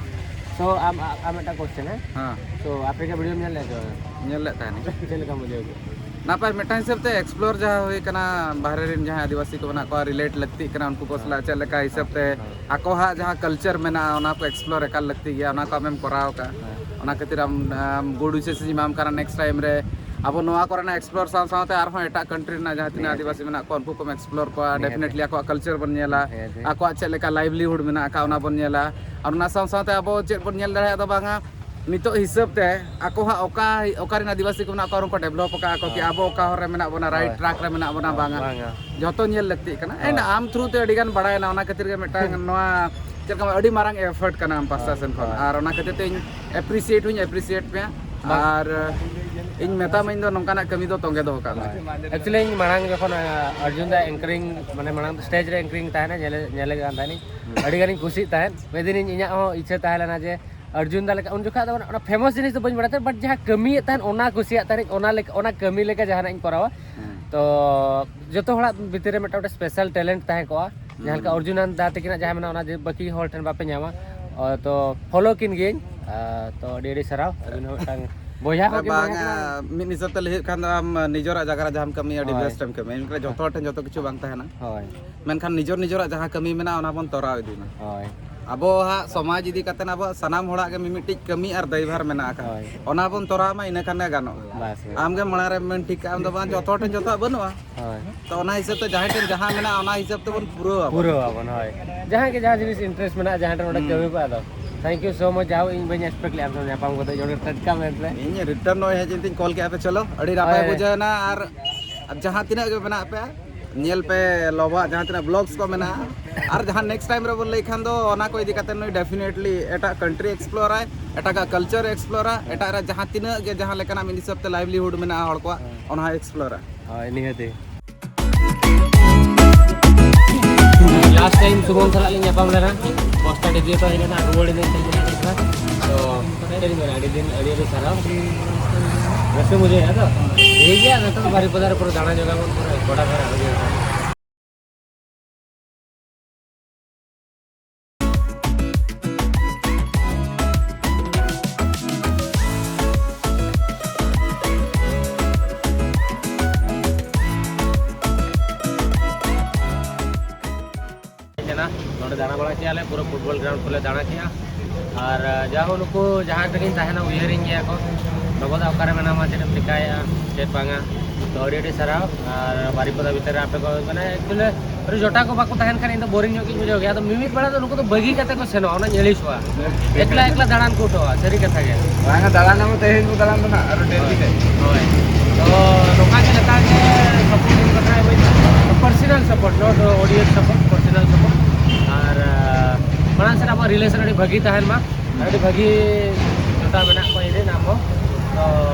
ᱛᱚ ᱟᱢ ᱟᱢ ᱢᱤᱫᱴᱟᱝ ᱠᱚᱥᱪᱮᱱ, ᱦᱮᱸ? ᱦᱮᱸ᱾ ᱛᱚ ᱟᱯᱮ ᱜᱮ ᱵᱷᱤᱰᱤᱭᱳᱢ ᱧᱮᱞ ᱞᱮᱫᱟ ᱥᱮ ᱵᱟᱝ? ᱧᱮᱞ ᱞᱮᱫ ᱛᱟᱦᱮᱱᱤᱧ᱾ ᱪᱮᱫ ᱞᱮᱠᱟᱢ ᱵᱩᱡᱷᱟᱹᱣ ᱠᱮᱫᱟ? ᱱᱟᱯᱟᱭ, ᱢᱤᱫᱴᱟᱝ ᱦᱤᱥᱟᱹᱵ ᱛᱮ ᱮᱠᱥᱯᱞᱳᱨ ᱡᱟᱦᱟᱸ ᱦᱩᱭ ᱠᱟᱱᱟ, ᱵᱟᱦᱨᱮ ᱨᱮᱱ ᱡᱟᱦᱟᱸᱭ ᱟᱹᱫᱤᱵᱟᱹᱥᱤ ᱠᱚ ᱢᱮᱱᱟᱜ ᱠᱚᱣᱟ, ᱨᱤᱞᱮᱴ ᱞᱟᱹᱠᱛᱤᱜ ᱠᱟᱱᱟ ᱩᱱᱠᱩ ᱠᱚ ᱥᱟᱞᱟᱜ, ᱪᱮᱫ ᱞᱮᱠᱟ ᱦᱤᱥᱟᱹᱵ ᱛᱮ ᱦᱮᱸ᱾ ᱟᱠᱚᱣᱟᱜ ᱡᱟᱦᱟᱸ ᱠᱟᱞᱪᱟᱨ ᱢᱮᱱᱟᱜᱼᱟ, ᱚᱱᱟ ᱠᱚ ᱮᱠᱥᱯᱞᱳᱨ ᱮᱠᱟᱞ ᱞᱟᱹᱠᱛᱤ ᱜᱮᱭᱟ, ᱚᱱᱟ ᱠᱚ ᱟᱢᱮᱢ ᱠᱚᱨᱟᱣ ᱟᱠᱟᱫ᱾ ᱦᱮᱸ᱾ ᱚᱱᱟ ᱠᱷᱟᱹᱛᱤᱨ ᱟᱢ, ᱟᱢ ᱜᱩᱰ ᱣᱤᱥᱮᱥ ᱤᱧ ᱮᱢᱟᱢ ᱠᱟᱱᱟ ᱱᱮᱠᱥᱴ ᱴᱟᱭᱤᱢ ᱨᱮ᱾ ᱟᱵᱚ ᱱᱚᱣᱟ ᱠᱚᱨᱮᱱᱟᱜ ᱮᱠᱥᱯᱞᱳᱨ ᱥᱟᱶ ᱥᱟᱶᱛᱮ ᱟᱨᱦᱚᱸ ᱮᱴᱟᱜ ᱠᱟᱱᱴᱨᱤ ᱨᱮᱱᱟᱜ ᱡᱟᱦᱟᱸ ᱛᱤᱱᱟᱹᱜ ᱱᱤᱦᱟᱹᱛ᱾ ᱟᱹᱫᱤᱵᱟᱹᱥᱤ ᱢᱮᱱᱟᱜ ᱠᱚᱣᱟ, ᱩᱱᱠᱩ ᱠᱚᱢ ᱮᱠᱥᱯᱞᱳᱨ ᱠᱚᱣᱟ, ᱱᱤᱦᱟᱹᱛ᱾ ᱰᱮᱯᱷᱤᱱᱮᱴᱞᱤ ᱟᱠᱚᱣᱟᱜ ᱠᱟᱞᱪᱟᱨ ᱵᱚᱱ ᱧᱮᱞᱟ, ᱱᱤᱦᱟᱹᱛ᱾ ᱟᱠᱚᱣᱟᱜ ᱪᱮᱫ ᱞᱮᱠᱟ ᱞᱟᱭᱤᱵᱷᱞᱤᱦᱩᱰ ᱢᱮᱱᱟᱜ ᱟᱠᱟᱫ, ᱚᱱᱟ ᱵᱚᱱ ᱧᱮᱞᱟ᱾ ᱟᱨ ᱚᱱᱟ ᱥᱟᱶ ᱥᱟᱶᱛᱮ ᱟᱵᱚ ᱪᱮᱫ ᱵᱚᱱ ᱧᱮᱞ ᱫᱟᱲᱮᱭᱟᱜ ᱫᱚ ᱵᱟᱝᱟ, ᱱᱤᱛᱚᱜ ᱦᱤᱥᱟᱹᱵ ᱛᱮ ᱟᱠᱚ ᱦᱟᱸᱜ ᱚᱠᱟ, ᱚᱠᱟ ᱨᱮᱱ ᱟᱹᱫᱤᱵᱟᱹᱥᱤ ᱠᱚ ᱢᱮᱱᱟᱜ ᱠᱚᱣᱟ, ᱩᱱᱠᱩ ᱰᱮᱵᱷᱞᱚᱯ ᱟᱠᱟᱫ ᱟᱠᱚ ᱠᱤ, ᱦᱳᱭ᱾ ᱟᱵᱚ ᱚᱠᱟ ᱦᱚᱨ ᱨᱮ ᱢᱮᱱᱟᱜ ᱵᱚᱱᱟ, ᱨᱟᱭᱤᱴ ᱦᱳᱭ᱾ ᱴᱨᱟᱠ ᱨᱮ ᱢᱮᱱᱟᱜ ᱵᱚᱱᱟ, ᱦᱳᱭ, ᱵᱟᱝᱟ, ᱵᱟᱝᱟ᱾ ᱡᱷᱚᱛᱚ ᱧᱮᱞ ᱞᱟᱹᱠᱛᱤᱜ ᱠᱟᱱᱟ᱾ ᱮᱱᱰ ᱦᱳᱭ᱾ ᱟᱢ ᱛᱷᱨᱩ ᱛᱮ ᱟᱹᱰᱤ ᱜᱟᱱ ᱵᱟᱲᱟᱭᱮᱱᱟ, ᱚᱱᱟ ᱠᱷᱟᱹᱛᱤᱨ ᱜᱮ ᱢᱤᱫᱴᱟᱝ ᱱᱚᱣᱟ ᱪᱮᱫ ᱞᱮᱠᱟ ᱟᱹᱰᱤ ᱢᱟᱨᱟᱝ ᱮᱯᱷᱟᱨᱴ ᱠᱟᱱᱟ ᱟᱢ ᱯᱟᱥᱴᱟ ᱦᱳᱭ, ᱥᱮᱱ ᱠᱷᱚᱱ᱾ ᱦᱳᱭ᱾ ᱟᱨ ᱚᱱᱟ ᱠᱷᱟᱹᱛᱤᱨ ᱛᱮ ᱤᱧ ᱮᱯᱨᱤᱥᱤᱭᱮᱴ ᱦᱚᱸᱧ ᱮᱯᱨᱤᱥᱤᱭᱮᱴ ᱢᱮᱭᱟ᱾ ᱵᱟᱝ᱾ ᱟᱨ ᱤᱧ ᱢᱮᱛᱟᱢᱟᱹᱧ ᱫᱚ ᱱᱚᱝᱠᱟᱱᱟᱜ ᱠᱟᱹᱢᱤ ᱫᱚ ᱛᱚᱸᱜᱮ ᱫᱚᱦᱚ ᱠᱟᱜ ᱢᱮ᱾ ᱦᱳᱭ᱾ ᱮᱠᱪᱩᱭᱮᱞᱤ ᱤᱧ ᱢᱟᱲᱟᱝ ᱡᱚᱠᱷᱚᱱ, ᱟᱸ, ᱚᱨᱡᱩᱱ ᱫᱟ ᱮᱝᱠᱟᱨᱤᱝ, ᱢᱟᱱᱮ ᱢᱟᱲᱟᱝ ᱫᱚ ᱥᱴᱮᱡᱽ ᱨᱮ ᱮᱝᱠᱟᱨᱤᱝ ᱛᱟᱦᱮᱱᱟ, ᱧᱮᱞᱮ-, ᱧᱮᱞᱮ ᱠᱟᱱ ᱛᱟᱦᱮᱱᱤᱧ᱾ ᱦᱩᱸ᱾ ᱟᱹᱰᱤ ᱜᱟᱱᱤᱧ ᱠᱩᱥᱤᱜ ᱛᱟᱦᱮᱸᱫ᱾ ᱢᱤᱫ ᱫᱤᱱᱤᱧ, ᱤᱧᱟᱹᱜ ᱦᱚᱸ ᱤᱪᱪᱷᱟᱹ ᱛᱟᱦᱮᱸ ᱞᱮᱱᱟ ᱡᱮ ᱚᱨᱡᱩᱱ ᱫᱟ ᱞᱮᱠᱟ, ᱩᱱ ᱡᱚᱠᱷᱟᱜ ᱫᱚ ᱚᱱᱟ ᱯᱷᱮᱢᱟᱥ ᱡᱤᱱᱤᱥ ᱫᱚ ᱵᱟᱹᱧ ᱵᱟᱲᱟᱭ ᱛᱟᱦᱮᱸᱫ, but ᱡᱟᱦᱟᱸ ᱠᱟᱹᱢᱤᱭᱮᱫ ᱛᱟᱦᱮᱸᱫ ᱚᱱᱟ ᱠᱩᱥᱤᱭᱟᱜ ᱛᱟᱦᱮᱸᱫ, ᱚᱱᱟ ᱞᱮᱠᱟ, ᱚᱱᱟ ᱠᱟᱹᱢᱤ ᱞᱮᱠᱟ ᱡᱟᱦᱟᱱᱟᱜ ᱤᱧ ᱠᱚᱨᱟᱣᱟ᱾ ᱦᱩᱸ᱾ ᱛᱚ ᱡᱚᱛᱚ ᱦᱚᱲᱟᱜ ᱵᱷᱤᱛᱤᱨ ᱨᱮ ᱢᱤᱫᱴᱟᱝ, ᱢᱤᱫᱴᱟᱝ ᱥᱯᱮᱥᱟᱞ ᱴᱮᱞᱮᱱᱴ ᱛᱟᱦᱮᱸ ᱠᱚᱜᱼᱟ᱾ ᱡᱟᱦᱟᱸ ᱞᱮᱠᱟ ᱦᱩᱸ᱾ ᱚᱨᱡᱩᱱ ᱟᱨ ᱫᱟ ᱛᱟᱹᱠᱤᱱᱟᱜ ᱡᱟᱦᱟᱸ ᱢᱮᱱᱟᱜᱼᱟ, ᱚᱱᱟ ᱡᱮ ᱵᱟᱹᱠᱤ ᱦᱚᱲ ᱴᱷᱮᱱ ᱵᱟᱯᱮ ᱧᱟᱢᱟ᱾ ᱚ, ᱛᱚ ᱯᱷᱚᱞᱳ ᱠᱤᱱ ᱜᱤᱭᱟᱹᱧ᱾ ᱟ, ᱛᱚ ᱟᱹᱰᱤ ᱟᱹᱰᱤ ᱥᱟᱨᱦᱟᱣ᱾ ᱟᱹᱵᱤᱱ ᱦᱚᱸ ᱢᱤᱫᱴᱟᱝ ᱵᱚᱭᱦᱟ ᱟᱨ ᱦᱚᱸᱵᱤᱱ ᱵᱟᱝ, ᱛᱟᱦᱮᱸ ᱠᱟᱱᱟ᱾ ᱟ, ᱢᱤᱫ ᱦᱤᱥᱟᱹᱵ ᱛᱮ ᱞᱟᱹᱭ ᱦᱩᱭᱩᱜ ᱠᱷᱟᱱ ᱫᱚ ᱟᱢ ᱱᱤᱡᱮᱨᱟᱜ ᱡᱟᱭᱜᱟ ᱨᱮ ᱡᱟᱦᱟᱸᱢ ᱠᱟᱹᱢᱤᱭᱟ, ᱟᱹᱰᱤ ᱦᱳᱭ᱾ ᱵᱮᱥᱴ ᱮᱢ ᱠᱟᱹᱢᱤᱭᱟ᱾ ᱢᱮᱱᱠᱷᱟᱱ ᱡᱚᱛᱚ ᱦᱚᱲ ᱴᱷᱮᱱ ᱡᱚᱛᱚ ᱠᱤᱪᱷᱩ ᱵᱟᱝ ᱛᱟᱦᱮᱱᱟ᱾ ᱦᱳᱭ᱾ ᱢᱮᱱᱠᱷᱟᱱ ᱱᱤᱡᱮᱨ ᱱᱤᱡᱮᱨᱟᱜ ᱡᱟᱦᱟᱸ ᱠᱟᱹᱢᱤ ᱢᱮᱱᱟᱜᱼᱟ, ᱚᱱᱟ ᱵᱚᱱ ᱛᱚᱨᱟᱣ ᱤᱫᱤ ᱢᱟ᱾ ᱦᱳᱭ᱾ ᱟᱵᱚᱣᱟᱜ ᱥᱚᱢᱟᱡᱽ ᱤᱫᱤ ᱠᱟᱛᱮ ᱟᱵᱚᱣᱟᱜ ᱥᱟᱱᱟᱢ ᱦᱚᱲᱟᱜ ᱜᱮ ᱢᱤᱢᱤᱫᱴᱤᱡ ᱠᱟᱹᱢᱤ ᱟᱨ ᱫᱟᱭᱵᱷᱟᱨ ᱢᱮᱱᱟᱜ ᱟᱠᱟᱫ᱾ ᱦᱳᱭ᱾ ᱚᱱᱟ ᱵᱚᱱ ᱛᱚᱨᱟᱣ ᱢᱟ, ᱤᱱᱟᱹ ᱠᱷᱟᱱ ᱜᱮ ᱜᱟᱱᱚᱜᱼᱟ᱾ ᱵᱟᱥ, ᱵᱟᱥ᱾ ᱟᱢ ᱜᱮ ᱢᱟᱲᱟᱝ ᱨᱮ ᱢᱮᱱ ᱴᱷᱤᱠ ᱠᱟᱜ ᱟᱢ ᱫᱚ ᱵᱟᱝ, ᱡᱚᱛᱚ ᱦᱚᱲ ᱴᱷᱮᱱ ᱡᱚᱛᱚᱣᱟᱜ ᱵᱟᱹᱱᱩᱜᱼᱟ᱾ ᱦᱳᱭ᱾ ᱛᱚ ᱚᱱᱟ ᱦᱤᱥᱟᱹᱵ ᱛᱮ ᱡᱟᱦᱟᱸᱭ ᱴᱷᱮᱱ ᱡᱟᱦᱟᱸ ᱢᱮᱱᱟᱜᱼᱟ, ᱚᱱᱟ ᱦᱤᱥᱟᱹᱵ ᱛᱮᱵᱚᱱ ᱯᱩᱨᱟᱹᱣᱟ᱾ ᱯᱩᱨᱟᱹᱣ ᱟᱵᱚᱱ, ᱦᱳᱭ᱾ ᱡᱟᱦᱟᱸᱭ ᱜᱮ ᱡᱟᱦᱟᱸ ᱡᱤᱱᱤᱥ ᱤᱱᱴᱟᱨᱮᱥᱴ ᱢᱮᱱᱟᱜᱼᱟ, ᱡᱟᱦᱟᱸ ᱴᱷᱮᱱ ᱚᱸᱰᱮ ᱦᱩᱸ᱾ ᱠᱟᱹᱢᱤ ᱠᱚ, ᱟᱫᱚ Thank you so much. ᱡᱟᱣ ᱤᱧ ᱵᱟᱹᱧ ᱮᱠᱥᱯᱮᱠᱴ ᱞᱮᱫᱼᱟ ᱟᱢ ᱥᱟᱶ ᱧᱟᱯᱟᱢ ᱠᱟᱛᱮ ᱱᱚᱰᱮ ᱴᱟᱴᱠᱟ ᱢᱮᱱᱛᱮ᱾ ᱤᱧ ᱨᱤᱴᱟᱨᱱ ᱱᱚᱜᱼᱚᱭ ᱦᱮᱡ ᱮᱱ ᱛᱤᱧ ᱠᱚᱞ ᱠᱮᱫᱼᱟ ᱯᱮ, ᱪᱚᱞᱚ, ᱟᱹᱰᱤ ᱱᱟᱯᱟᱭ ᱦᱳᱭ᱾ ᱵᱩᱡᱷᱟᱹᱣ ᱮᱱᱟ᱾ ᱟᱨ ᱟᱨ ᱡᱟᱦᱟᱸ ᱛᱤᱱᱟᱹᱜ ᱜᱮ ᱢᱮᱱᱟᱜ ᱯᱮᱭᱟ, ᱧᱮᱞ ᱯᱮ ᱞᱚᱵᱟᱜ ᱡᱟᱦᱟᱸ ᱛᱤᱱᱟᱹᱜ ᱵᱞᱚᱜᱥ ᱠᱚ ᱢᱮᱱᱟᱜᱼᱟ᱾ ᱟᱨ ᱡᱟᱦᱟᱸ ᱱᱮᱠᱥᱴ ᱴᱟᱭᱤᱢ ᱨᱮᱵᱚᱱ ᱞᱟᱹᱭ ᱠᱷᱟᱱ ᱫᱚ, ᱚᱱᱟ ᱠᱚ ᱤᱫᱤ ᱠᱟᱛᱮ ᱱᱩᱭ ᱰᱮᱯᱷᱤᱱᱮᱴᱞᱤ ᱮᱴᱟᱜ ᱠᱟᱱᱴᱨᱤ ᱮᱠᱥᱯᱞᱳᱨᱟᱭ, ᱮᱴᱟᱜᱟᱜ ᱠᱟᱞᱪᱟᱨ ᱮᱠᱥᱯᱞᱳᱨᱟ, ᱮᱴᱟᱜ ᱨᱮ ᱡᱟᱦᱟᱸ ᱛᱤᱱᱟᱹᱜ ᱜᱮ ᱡᱟᱦᱟᱸ ᱞᱮᱠᱟᱱᱟᱜ ᱢᱤᱫ ᱦᱤᱥᱟᱹᱵ ᱛᱮ ᱞᱟᱭᱤᱵᱷᱞᱤᱦᱩᱰ ᱢᱮᱱᱟᱜᱼᱟ ᱦᱚᱲ ᱠᱚᱣᱟᱜ, ᱚᱱᱟ ᱦᱚᱸ ᱮᱠᱥᱯᱞᱳᱨᱟ᱾ ᱦᱳᱭ, ᱱᱤᱦᱟᱹᱛᱤ᱾ ᱞᱟᱥᱴ ᱴᱟᱭᱤᱢ ᱥᱩᱢᱚᱱ ᱥᱟᱞᱟᱜ ᱞᱤᱧ ᱧᱟᱯᱟᱢ ᱞᱮᱱᱟ, ᱯᱚᱥᱴᱟ ᱰᱤᱡᱤ ᱛᱚ ᱦᱮᱡ ᱞᱮᱱᱟ, ᱨᱩᱣᱟᱹᱲ ᱮᱱᱟᱹᱧ ᱛᱮᱦᱮᱧ ᱜᱮ ᱦᱮᱡ ᱞᱮᱱᱟ᱾ ᱛᱚ ᱪᱮᱫ ᱞᱤᱧ ᱢᱮᱱᱟ, ᱟᱹᱰᱤ ᱫᱤᱱ ᱟᱹᱰᱤ ᱟᱹᱰᱤ ᱥᱟᱨᱦᱟᱣ᱾ ᱨᱟᱹᱥᱠᱟᱹ ᱵᱩᱡᱷᱟᱹᱣ ᱮᱱᱟ ᱛᱚ᱾ ᱴᱷᱤᱠ ᱜᱮᱭᱟ, ᱱᱤᱛᱚᱜ ᱫᱚ ᱵᱟᱨᱤᱯᱟᱫᱟ ᱨᱮ ᱯᱩᱨᱟᱹ ᱫᱟᱬᱟ ᱡᱚᱝ ᱟᱵᱚᱱ, ᱯᱩᱨᱟᱹ ᱜᱚᱰᱟ ᱫᱷᱟᱨᱮ ᱵᱩᱡᱷᱟᱹᱣ ᱮᱱᱟ᱾ ᱦᱮᱡ ᱮᱱᱟ᱾ ᱱᱚᱰᱮ ᱫᱟᱬᱟ ᱵᱟᱲᱟ ᱠᱮᱜᱼᱟ ᱞᱮ, ᱯᱩᱨᱟᱹ ᱯᱷᱩᱴᱵᱚᱞ ᱜᱨᱟᱣᱩᱱᱰ ᱠᱚᱞᱮ ᱫᱟᱬᱟ ᱠᱮᱜᱼᱟ᱾ ᱟᱨ, ᱟᱨ ᱡᱟᱦᱳ, ᱱᱩᱠᱩ ᱡᱟᱦᱟᱸ ᱨᱮᱜᱮᱧ ᱛᱟᱦᱮᱱᱟ, ᱩᱭᱦᱟᱹᱨᱤᱧ ᱜᱮᱭᱟ ᱠᱚ, "ᱵᱟᱵᱟ ᱫᱚ ᱚᱠᱟᱨᱮ ᱢᱮᱱᱟᱢᱟ, ᱪᱮᱫ ᱮᱢ ᱪᱮᱠᱟᱭᱮᱫᱼᱟ, ᱪᱮᱫ ᱵᱟᱝᱟ?" ᱛᱚ ᱟᱹᱰᱤ ᱟᱹᱰᱤ ᱥᱟᱨᱦᱟᱣ᱾ ᱟᱨ ᱵᱟᱨᱤᱯᱟᱫᱟ ᱵᱷᱤᱛᱟᱹᱨ ᱨᱮ ᱟᱯᱮ ᱠᱚ, ᱢᱟᱱᱮ, ᱮᱠᱪᱩᱭᱮᱞᱤ ᱟᱹᱰᱤ ᱡᱚᱴᱟᱣ ᱠᱚ ᱵᱟᱠᱚ ᱛᱟᱦᱮᱱ ᱠᱷᱟᱱ ᱤᱧ ᱫᱚ ᱵᱳᱨᱤᱝ ᱧᱚᱜ ᱜᱤᱧ ᱵᱩᱡᱷᱟᱹᱣ ᱜᱮᱭᱟ᱾ ᱟᱫᱚ ᱢᱤᱢᱤᱫ ᱵᱮᱲᱟ ᱫᱚ ᱱᱩᱠᱩ ᱫᱚ ᱵᱟᱹᱜᱤ ᱠᱟᱛᱮ ᱠᱚ ᱥᱮᱱᱚᱜᱼᱟ, ᱚᱱᱟᱧ ᱟᱹᱲᱤᱥᱚᱜᱼᱟ᱾ ᱮᱠᱞᱟ ᱮᱠᱞᱟ ᱫᱟᱬᱟᱱ ᱠᱚ ᱩᱴᱷᱟᱹᱣᱟ, ᱥᱟᱹᱨᱤ ᱠᱟᱛᱷᱟ ᱜᱮ᱾ ᱵᱟᱝᱟ, ᱫᱟᱬᱟᱱ ᱟᱵᱚ ᱛᱮᱦᱮᱧ ᱵᱚ ᱫᱟᱬᱟᱱ ᱫᱚ ᱱᱟᱜ, ᱟᱨᱚ ᱰᱮᱞᱤ ᱦᱳᱭ᱾ ᱛᱮ᱾ ᱦᱳᱭ᱾ ᱛᱚ ᱱᱚᱝᱠᱟ ᱜᱮ ᱞᱮᱛᱟᱲ ᱜᱮ ᱥᱟᱯᱳᱨᱴ ᱮᱢ ᱠᱟᱛᱷᱟ ᱦᱩᱭ ᱱᱟ᱾ Personal support, not audience support, personal support. ᱟᱨ, ᱟᱨ ᱢᱟᱲᱟᱝ ᱥᱮᱫ ᱟᱵᱚᱣᱟᱜ ᱨᱤᱞᱮᱥᱚᱱ ᱟᱹᱰᱤ ᱵᱷᱟᱹᱜᱤ ᱛᱟᱦᱮᱱ ᱢᱟ᱾ ᱟᱹᱰᱤ ᱵᱷᱟᱹᱜᱤ ᱡᱚᱴᱟᱣ ᱢᱮᱱᱟᱜ ᱠᱚᱣᱟ ᱤᱧ ᱨᱮᱱ ᱟᱢ ᱦᱚᱸ᱾ ᱛᱚ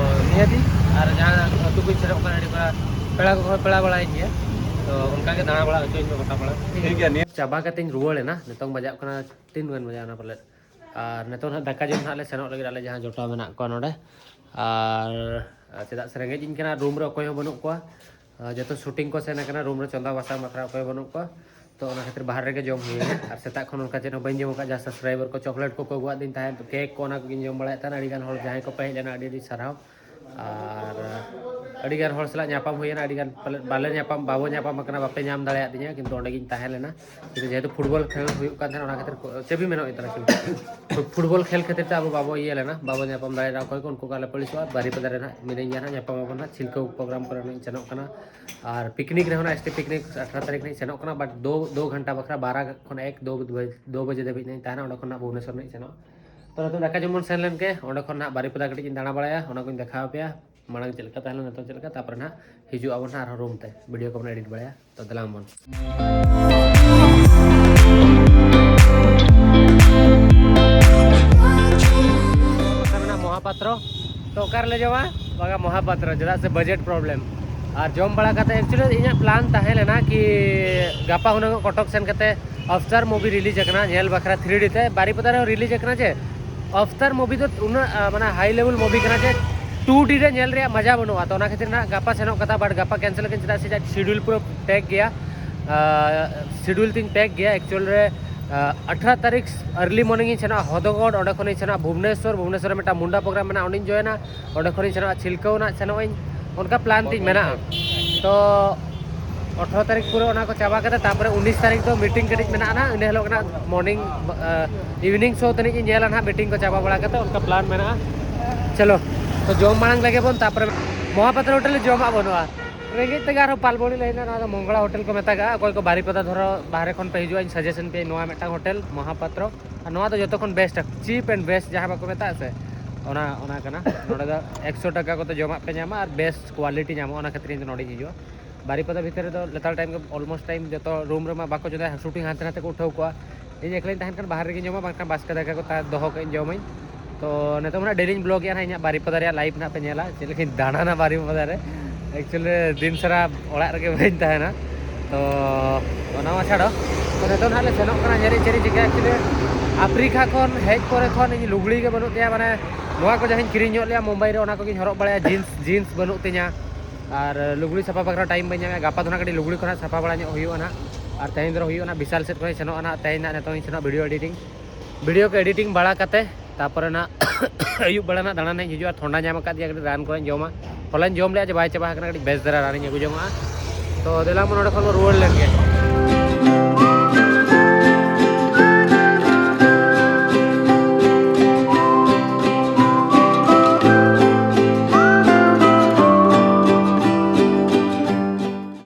ᱱᱤᱦᱟᱹᱛᱤ, ᱟᱨ ᱡᱟᱦᱟᱸ ᱟᱹᱛᱩ ᱠᱚᱧ ᱥᱮᱱᱚᱜ ᱠᱟᱱᱟ, ᱟᱹᱰᱤ ᱯᱮᱲᱟ, ᱯᱮᱲᱟ ᱠᱚᱠᱚ ᱯᱮᱲᱟ ᱵᱟᱲᱟᱭᱤᱧ ᱜᱮᱭᱟ᱾ ᱛᱚ ᱚᱱᱠᱟ ᱜᱮ ᱫᱟᱬᱟ ᱵᱟᱲᱟ ᱦᱚᱪᱚᱧ ᱢᱮ ᱜᱚᱴᱟ ᱯᱟᱲᱟ᱾ ᱴᱷᱤᱠ ᱜᱮᱭᱟ, ᱱᱤᱭᱟᱹ ᱪᱟᱵᱟ ᱠᱟᱛᱮᱧ ᱨᱩᱣᱟᱹᱲ ᱮᱱᱟ᱾ ᱱᱤᱛᱚᱝ ᱵᱟᱡᱟᱜ ᱠᱟᱱᱟ, ᱛᱤᱱ ᱜᱟᱱ ᱵᱟᱡᱟᱣ ᱮᱱᱟ ᱯᱟᱞᱮᱫ? ᱟᱨ ᱱᱤᱛᱚᱝ ᱦᱟᱸᱜ ᱫᱟᱠᱟ ᱡᱚᱢ ᱦᱟᱸᱜ ᱞᱮ ᱥᱮᱱᱚᱜ ᱞᱟᱹᱜᱤᱫ, ᱟᱞᱮ ᱡᱟᱦᱟᱸ ᱡᱚᱴᱟᱣ ᱢᱮᱱᱟᱜ ᱠᱚᱣᱟ ᱱᱚᱰᱮ᱾ ᱟᱨ ᱪᱮᱫᱟᱜ ᱥᱮ ᱨᱮᱸᱜᱮᱡ ᱤᱧ ᱠᱟᱱᱟ, ᱨᱩᱢ ᱨᱮ ᱚᱠᱚᱭ ᱦᱚᱸ ᱵᱟᱹᱱᱩᱜ ᱠᱚᱣᱟ᱾ ᱟᱨ ᱡᱚᱛᱚ ᱥᱩᱴᱤᱝ ᱠᱚ ᱥᱮᱱ ᱟᱠᱟᱱᱟ, ᱨᱩᱢ ᱨᱮ ᱪᱚᱸᱫᱟ ᱵᱟᱥᱟᱝ ᱵᱟᱠᱷᱨᱟ ᱚᱠᱚᱭ ᱦᱚᱸ ᱵᱟᱹᱱᱩᱜ ᱠᱚᱣᱟ᱾ ᱛᱚ ᱚᱱᱟ ᱠᱷᱟᱹᱛᱤᱨ ᱵᱟᱦᱨᱮ ᱨᱮᱜᱮ ᱡᱚᱢ ᱦᱩᱭᱩᱜᱼᱟ᱾ ᱟᱨ ᱥᱮᱛᱟᱜ ᱠᱷᱚᱱ ᱚᱱᱠᱟ ᱪᱮᱫ ᱦᱚᱸ ᱵᱟᱹᱧ ᱡᱚᱢ ᱟᱠᱟᱫ, ᱡᱟᱦᱟᱸ ᱥᱟᱵᱥᱠᱨᱟᱭᱵᱟᱨ ᱠᱚ ᱪᱚᱠᱞᱮᱴ ᱠᱚᱠᱚ ᱟᱹᱜᱩᱣᱟᱫᱤᱧ ᱛᱟᱦᱮᱸᱫ, ᱠᱮᱠ ᱠᱚ, ᱚᱱᱟ ᱠᱚᱜᱤᱧ ᱡᱚᱢ ᱵᱟᱲᱟᱭᱮᱫ ᱛᱟᱦᱮᱱ᱾ ᱟᱹᱰᱤ ᱜᱟᱱ ᱦᱚᱲ ᱡᱟᱦᱟᱸᱭ ᱠᱚᱯᱮ ᱦᱮᱡ ᱞᱮᱱᱟ, ᱟᱹᱰᱤ ᱟᱹᱰᱤ ᱥᱟᱨᱦᱟᱣ᱾ ᱟᱨ ᱟᱹᱰᱤ ᱜᱟᱱ ᱦᱚᱲ ᱥᱟᱞᱟᱜ ᱧᱟᱯᱟᱢ ᱦᱩᱭᱮᱱᱟ, ᱟᱹᱰᱤ ᱜᱟᱱ ᱯᱟᱞᱮ ᱵᱟᱞᱮ ᱧᱟᱯᱟᱢ, ᱵᱟᱵᱚ ᱧᱟᱯᱟᱢ ᱟᱠᱟᱱᱟ, ᱵᱟᱯᱮ ᱧᱟᱢ ᱫᱟᱲᱮᱭᱟᱫᱤᱧᱟ, ᱠᱤᱱᱛᱩ ᱚᱸᱰᱮ ᱜᱤᱧ ᱛᱟᱦᱮᱸ ᱞᱮᱱᱟ᱾ ᱠᱤᱱᱛᱩ ᱡᱮᱦᱮᱛᱩ ᱯᱷᱩᱴᱵᱚᱞ ᱠᱷᱮᱞ ᱦᱩᱭᱩᱜ ᱠᱟᱱ ᱛᱟᱦᱮᱱᱟ, ᱚᱱᱟ ᱠᱷᱟᱹᱛᱤᱨ ᱠᱚ-, ᱪᱟᱹᱵᱤ ᱢᱮᱱᱟᱜ ᱛᱟᱦᱮᱱᱟ, ᱪᱟᱹᱵᱤ᱾ ᱯᱷᱩᱴᱵᱚᱞ ᱠᱷᱮᱞ ᱠᱷᱟᱹᱛᱤᱨ ᱛᱮ ᱟᱵᱚ ᱵᱟᱵᱚ ᱤᱭᱟᱹ ᱞᱮᱱᱟ, ᱵᱟᱵᱚ ᱧᱟᱯᱟᱢ ᱫᱟᱲᱮᱭᱟᱫᱟ ᱚᱠᱚᱭ ᱠᱚ, ᱩᱱᱠᱩ ᱠᱚ ᱟᱞᱚ ᱯᱮ ᱟᱹᱲᱤᱥᱚᱜᱼᱟ᱾ ᱵᱟᱨᱤᱯᱟᱫᱟ ᱨᱮ ᱱᱟᱦᱟᱜ ᱢᱤᱱᱟᱹᱧ ᱜᱮᱭᱟ ᱱᱟᱦᱟᱜ, ᱧᱟᱯᱟᱢ ᱟᱵᱚᱱ ᱱᱟᱦᱟᱜ, ᱪᱷᱤᱞᱠᱟᱹᱣ ᱯᱨᱳᱜᱨᱟᱢ ᱠᱚᱨᱮ ᱱᱟᱦᱟᱜ ᱤᱧ ᱥᱮᱱᱚᱜ ᱠᱟᱱᱟ᱾ ᱟᱨ ᱯᱤᱠᱱᱤᱠ ᱨᱮᱦᱚᱸ ᱱᱟᱦᱟᱜ, ᱮᱥ ᱴᱤ ᱯᱤᱠᱱᱤᱠ ᱟᱴᱷᱨᱚ ᱛᱟᱹᱨᱤᱠᱷ ᱨᱮ ᱤᱧ ᱥᱮᱱᱚᱜ ᱠᱟᱱᱟ, but ᱫᱳ, ᱫᱳ ᱜᱷᱚᱱᱴᱟ ᱵᱟᱠᱷᱨᱟ, ᱵᱟᱨᱟ ᱠᱷᱚᱱ ᱮᱠ, ᱫᱳ ᱵᱟᱡᱮ, ᱫᱳ ᱵᱟᱡᱮ ᱫᱷᱟᱹᱵᱤᱡ ᱱᱟᱦᱟᱜ ᱤᱧ ᱛᱟᱦᱮᱱᱟ, ᱚᱸᱰᱮ ᱠᱷᱚᱱ ᱱᱟᱦᱟᱜ ᱵᱷᱩᱵᱽᱱᱮᱥᱚᱨ ᱱᱟᱦᱟᱜ ᱤᱧ ᱥᱮᱱᱚᱜᱼᱟ᱾ ᱛᱚ ᱱᱤᱛᱚᱜ ᱫᱟᱠᱟ ᱡᱚᱢ ᱵᱚᱱ ᱥᱮᱱ ᱞᱮᱱ ᱜᱮ, ᱚᱸᱰᱮ ᱠᱷᱚᱱ ᱱᱟᱦᱟᱜ ᱵᱟᱨᱤᱯᱟᱫᱟ ᱠᱟᱹᱴᱤᱡ ᱤᱧ ᱫᱟᱬᱟ ᱵᱟᱲᱟᱭᱟ, ᱚᱱᱟ ᱠᱚᱧ ᱫᱮᱠᱷᱟᱣ ᱟᱯᱮᱭᱟ᱾ ᱢᱟᱲᱟᱝ ᱪᱮᱫ ᱞᱮᱠᱟ ᱛᱟᱦᱮᱸ ᱞᱮᱱᱟ, ᱱᱤᱛᱚᱝ ᱪᱮᱫ ᱞᱮᱠᱟ, ᱛᱟᱨᱯᱚᱨᱮ ᱱᱟᱦᱟᱜ ᱦᱤᱡᱩᱜ ᱟᱵᱚᱱ ᱱᱟᱦᱟᱜ ᱟᱨᱦᱚᱸ ᱨᱩᱢ ᱛᱮ, ᱵᱷᱤᱰᱤᱭᱳ ᱠᱚᱵᱚᱱ ᱮᱰᱤᱴ ᱵᱟᱲᱟᱭᱟ᱾ ᱛᱚ ᱫᱮᱞᱟ ᱵᱚᱱ᱾ ᱢᱚᱦᱟᱯᱟᱛᱨᱚ᱾ ᱛᱚ ᱚᱠᱟ ᱨᱮᱞᱮ ᱡᱚᱢᱟ? ᱵᱟᱝᱟ ᱢᱚᱦᱟᱯᱟᱛᱨᱚ, ᱪᱮᱫᱟᱜ ᱥᱮ ᱵᱟᱡᱮᱴ ᱯᱨᱚᱵᱞᱮᱢ᱾ ᱟᱨ ᱡᱚᱢ ᱵᱟᱲᱟ ᱠᱟᱛᱮ, actually ᱤᱧᱟᱹᱜ ᱯᱞᱟᱱ ᱛᱟᱦᱮᱸ ᱞᱮᱱᱟ ᱠᱤ ᱜᱟᱯᱟ ᱦᱩᱱᱟᱹᱝ ᱠᱚᱴᱚᱠ ᱥᱮᱱ ᱠᱟᱛᱮ ᱚᱯᱥᱴᱟᱨ ᱢᱩᱵᱷᱤ ᱨᱤᱞᱤᱡᱽ ᱟᱠᱟᱱᱟ, ᱧᱮᱞ ᱵᱟᱠᱷᱨᱟ ᱛᱷᱨᱤ ᱰᱤ ᱛᱮ᱾ ᱵᱟᱨᱤᱯᱟᱫᱟ ᱨᱮᱦᱚᱸ ᱨᱤᱞᱤᱡᱽ ᱟᱠᱟᱱᱟ ᱡᱮ, ᱚᱯᱥᱴᱟᱨ ᱢᱩᱵᱷᱤ ᱫᱚ ᱩᱱᱟᱹᱜ, ᱟ, ᱢᱟᱱᱮ ᱦᱟᱭ ᱞᱮᱵᱮᱞ ᱢᱩᱵᱷᱤ ᱠᱟᱱᱟ ᱡᱮ ᱴᱩ ᱰᱤ ᱨᱮ ᱧᱮᱞ ᱨᱮᱭᱟᱜ ᱢᱟᱡᱟ ᱵᱟᱹᱱᱩᱜᱼᱟ᱾ ᱛᱚ ᱚᱱᱟ ᱠᱷᱟᱹᱛᱤᱨ ᱱᱟᱜ ᱜᱟᱯᱟ ᱥᱮᱱᱚᱜ ᱠᱟᱛᱷᱟ, but ᱜᱟᱯᱟ ᱠᱮᱱᱥᱮᱞ ᱟᱠᱟᱱ, ᱪᱮᱫᱟᱜ ᱥᱮ ᱤᱧᱟᱹᱜ ᱥᱤᱰᱤᱭᱩᱞ ᱯᱩᱨᱟᱹ ᱯᱮᱠ ᱜᱮᱭᱟ᱾ ᱥᱤᱰᱤᱭᱩᱞ ᱛᱤᱧ ᱯᱮᱠ ᱜᱮᱭᱟ actual ᱨᱮ᱾ ᱟ, ᱟᱴᱷᱨᱚ ᱛᱟᱹᱨᱤᱠᱷ ᱟᱨᱞᱤ ᱢᱚᱨᱱᱤᱝ ᱤᱧ ᱥᱮᱱᱚᱜᱼᱟ ᱦᱚᱫᱚᱜᱚᱰ, ᱚᱸᱰᱮ ᱠᱷᱚᱱᱤᱧ ᱥᱮᱱᱚᱜᱼᱟ ᱵᱷᱩᱵᱽᱱᱮᱥᱚᱨ, ᱵᱷᱩᱵᱽᱱᱮᱥᱚᱨ ᱨᱮ ᱢᱤᱫᱴᱟᱝ ᱢᱩᱱᱰᱟ ᱯᱨᱳᱜᱨᱟᱢ ᱢᱮᱱᱟᱜᱼᱟ, ᱚᱸᱰᱮᱧ ᱡᱚᱭᱮᱱᱟ᱾ ᱚᱸᱰᱮ ᱠᱷᱚᱱᱤᱧ ᱥᱮᱱᱚᱜᱼᱟ ᱪᱷᱤᱞᱠᱟᱹᱣ ᱱᱟᱜ ᱥᱮᱱᱚᱜ ᱟᱹᱧ, ᱚᱱᱠᱟ ᱯᱞᱟᱱ ᱛᱤᱧ ᱢᱮᱱᱟᱜᱼᱟ᱾ ᱛᱚ ᱟᱴᱷᱨᱚ ᱛᱟᱹᱨᱤᱠᱷ ᱯᱩᱨᱟᱹ ᱚᱱᱟ ᱠᱚ ᱪᱟᱵᱟ ᱠᱟᱛᱮ, ᱛᱟᱨᱯᱚᱨᱮ ᱩᱱᱤᱥ ᱛᱟᱹᱨᱤᱠᱷ ᱫᱚ ᱢᱤᱴᱤᱝ ᱠᱟᱹᱴᱤᱡ ᱢᱮᱱᱟᱜᱼᱟ ᱱᱟᱦᱟᱜ, ᱤᱱᱟᱹ ᱦᱤᱞᱳᱜ ᱱᱟᱜ ᱢᱚᱨᱱᱤᱝ, ᱤᱵᱷᱤᱱᱤᱝ ᱥᱳ ᱛᱟᱹᱱᱤᱡ ᱤᱧ ᱧᱮᱞᱟ ᱱᱟᱦᱟᱜ, ᱢᱤᱴᱤᱝ ᱠᱚ ᱪᱟᱵᱟ ᱵᱟᱲᱟ ᱠᱟᱛᱮ ᱚᱱᱠᱟ ᱯᱞᱟᱱ ᱢᱮᱱᱟᱜᱼᱟ᱾ ᱪᱚᱞᱚ, ᱛᱚ ᱡᱚᱢ ᱢᱟᱲᱟᱝ ᱞᱮᱜᱮ ᱵᱚᱱ, ᱛᱟᱨᱯᱚᱨᱮ ᱢᱚᱦᱟᱯᱟᱛᱨᱚ ᱦᱳᱴᱮᱞ ᱨᱮ ᱡᱚᱢᱟᱜ ᱵᱟᱹᱱᱩᱜᱼᱟ᱾ ᱨᱮᱸᱜᱮᱡ ᱛᱮᱜᱮ ᱟᱨᱦᱚᱸ ᱯᱟᱞᱵᱚᱲᱤ ᱞᱮ ᱦᱮᱡ ᱮᱱᱟ᱾ ᱱᱚᱣᱟ ᱫᱚ ᱢᱚᱝᱜᱚᱲᱟ ᱦᱳᱴᱮᱞ ᱠᱚ ᱢᱮᱛᱟᱜᱼᱟ᱾ ᱚᱠᱚᱭ ᱠᱚ ᱵᱟᱨᱤᱯᱟᱫᱟ ᱫᱷᱚᱨᱚ ᱵᱟᱦᱨᱮ ᱠᱷᱚᱱ ᱯᱮ ᱦᱤᱡᱩᱜᱼᱟ, ᱤᱧ ᱥᱟᱡᱮᱥᱚᱱ ᱯᱮ ᱱᱚᱣᱟ ᱢᱤᱫᱴᱟᱝ ᱦᱳᱴᱮᱞ ᱢᱚᱦᱟᱯᱟᱛᱨᱚ, ᱟᱨ ᱱᱚᱣᱟ ᱫᱚ ᱡᱚᱛᱚ ᱠᱷᱚᱱ ᱵᱮᱥᱴ, ᱪᱤᱯ ᱮᱱᱰ ᱵᱮᱥᱴ ᱡᱟᱦᱟᱸ ᱵᱟᱠᱚ ᱢᱮᱛᱟᱜᱼᱟ ᱥᱮ, ᱚᱱᱟ, ᱚᱱᱟ ᱠᱟᱱᱟ᱾ ᱱᱚᱰᱮ ᱫᱚ ᱮᱠᱥᱚ ᱴᱟᱠᱟ ᱠᱚᱛᱮ ᱡᱚᱢᱟᱜ ᱯᱮ ᱧᱟᱢᱟ ᱟᱨ ᱵᱮᱥᱴ ᱠᱣᱟᱞᱤᱴᱤ ᱧᱟᱢᱚᱜᱼᱟ, ᱚᱱᱟ ᱠᱷᱟᱹᱛᱤᱨ ᱤᱧ ᱫᱚ ᱱᱚᱰᱮᱧ ᱦᱤᱡᱩᱜᱼᱟ᱾ ᱵᱟᱨᱤᱯᱟᱫᱟ ᱵᱷᱤᱛᱤᱨ ᱨᱮᱫᱚ ᱞᱮᱛᱟᱲ ᱴᱟᱭᱤᱢ ᱜᱮ ᱚᱞᱢᱳᱥᱴ ᱴᱟᱭᱤᱢ ᱡᱚᱛᱚ ᱨᱩᱢ ᱨᱮᱢᱟ ᱵᱟᱠᱚ ᱪᱚᱸᱫᱟᱭᱟ, ᱥᱩᱴᱤᱝ ᱦᱟᱱᱛᱮ ᱱᱟᱛᱮ ᱠᱚ ᱩᱴᱷᱟᱹᱣ ᱠᱚᱣᱟ᱾ ᱤᱧ ᱮᱠᱞᱟᱧ ᱛᱟᱦᱮᱱ ᱠᱷᱟᱱ ᱵᱟᱦᱨᱮ ᱨᱮᱜᱮᱧ ᱡᱚᱢᱟ, ᱵᱟᱝᱠᱷᱟᱱ ᱵᱟᱥᱠᱮ ᱫᱟᱠᱟ ᱠᱚ ᱛᱟ-, ᱫᱚᱦᱚ ᱠᱟᱜ ᱤᱧ ᱡᱚᱢᱟᱹᱧ᱾ ᱛᱚ ᱱᱤᱛᱚᱜ ᱢᱟ ᱱᱟᱜ ᱰᱮᱞᱤᱧ ᱵᱞᱚᱜ ᱮᱜᱼᱟ ᱱᱟᱜ, ᱤᱧᱟᱹᱜ ᱵᱟᱨᱤᱯᱟᱫᱟ ᱨᱮᱭᱟᱜ ᱞᱟᱭᱤᱯᱷ ᱱᱟᱜ ᱯᱮ ᱧᱮᱞᱟ, ᱪᱮᱫ ᱞᱮᱠᱟᱧ ᱫᱟᱬᱟᱱᱟ ᱵᱟᱨᱤᱯᱟᱫᱟ ᱨᱮ᱾ Actually ᱫᱤᱱ ᱥᱟᱨᱟ ᱚᱲᱟᱜ ᱨᱮᱜᱮ ᱵᱟᱹᱧ ᱛᱟᱦᱮᱱᱟ᱾ ᱛᱚ ᱚᱱᱟ ᱢᱟ ᱪᱷᱟᱲᱚ, ᱛᱚ ᱱᱤᱛᱚᱜ ᱱᱟᱜ ᱞᱮ ᱥᱮᱱᱚᱜ ᱠᱟᱱᱟ, ᱧᱮᱞ ᱪᱮᱫ ᱤᱧ ᱪᱤᱠᱟᱹᱭᱟ᱾ Actually ᱟᱯᱷᱨᱤᱠᱟ ᱠᱷᱚᱱ ᱦᱮᱡ ᱯᱚᱨᱮ ᱠᱷᱚᱱ ᱤᱧ ᱞᱩᱜᱽᱲᱤ ᱜᱮ ᱵᱟᱹᱱᱩᱜ ᱛᱤᱧᱟ, ᱢᱟᱱᱮ ᱱᱚᱣᱟ ᱠᱚ ᱡᱟᱦᱟᱸᱧ ᱠᱤᱨᱤᱧ ᱧᱚᱜ ᱞᱮᱜᱼᱟ ᱢᱩᱢᱵᱟᱭ ᱨᱮ, ᱚᱱᱟ ᱠᱚᱜᱮᱧ ᱦᱚᱨᱚᱜ ᱵᱟᱲᱟᱭᱟ, ᱡᱤᱱᱥ, ᱡᱤᱱᱥ ᱵᱟᱹᱱᱩᱜ ᱛᱤᱧᱟ᱾ ᱟᱨ ᱞᱩᱜᱽᱲᱤ ᱥᱟᱯᱷᱟ ᱵᱟᱠᱷᱨᱟ ᱴᱟᱭᱤᱢ ᱵᱟᱹᱧ ᱧᱟᱢᱮᱫᱼᱟ᱾ ᱜᱟᱯᱟ ᱫᱚ ᱱᱟᱜ ᱠᱟᱹᱴᱤᱡ ᱞᱩᱜᱽᱲᱤ ᱠᱚ ᱱᱟᱜ ᱥᱟᱯᱷᱟ ᱵᱟᱲᱟ ᱧᱚᱜ ᱦᱩᱭᱩᱜᱼᱟ ᱱᱟᱜ, ᱟᱨ ᱛᱮᱦᱮᱧ ᱫᱚ ᱦᱩᱭᱩᱜᱼᱟ ᱱᱟᱜ ᱵᱤᱥᱟᱞ ᱥᱮᱫ ᱠᱷᱚᱱᱤᱧ ᱥᱮᱱᱚᱜᱼᱟ ᱱᱟᱜ᱾ ᱛᱮᱦᱮᱧ ᱱᱟᱜ ᱱᱤᱛᱚᱝ ᱤᱧ ᱥᱮᱱᱚᱜᱼᱟ ᱵᱷᱤᱰᱤᱭᱳ ᱮᱰᱤᱴᱤᱝ, ᱵᱷᱤᱰᱤᱭᱳ ᱠᱚ ᱮᱰᱤᱴᱤᱝ ᱵᱟᱲᱟ ᱠᱟᱛᱮ, ᱛᱟᱨᱯᱚᱨᱮ ᱱᱟᱜ ᱟᱹᱭᱩᱵ ᱵᱮᱲᱟ ᱱᱟᱜ ᱫᱟᱬᱟᱱ ᱤᱧ ᱦᱤᱡᱩᱜᱼᱟ᱾ ᱴᱷᱚᱱᱰᱟ ᱧᱟᱢ ᱟᱠᱟᱫ ᱜᱮᱭᱟ, ᱠᱟᱹᱴᱤᱡ ᱨᱟᱱ ᱠᱚᱧ ᱡᱚᱢᱟ, ᱦᱚᱞᱟᱧ ᱡᱚᱢ ᱞᱮᱫᱼᱟ ᱡᱮ ᱵᱟᱭ ᱪᱟᱵᱟ ᱟᱠᱟᱱᱟ, ᱠᱟᱹᱴᱤᱡ ᱵᱮᱥ ᱫᱷᱟᱨᱟ ᱨᱟᱱᱤᱧ ᱟᱹᱜᱩ ᱡᱚᱝᱚᱜᱼᱟ᱾ ᱛᱚ ᱫᱮᱞᱟ ᱢᱟ ᱱᱚᱰᱮ ᱠᱷᱚᱱ ᱵᱚᱱ ᱨᱩᱣᱟᱹᱲ ᱞᱮᱱ ᱜᱮ᱾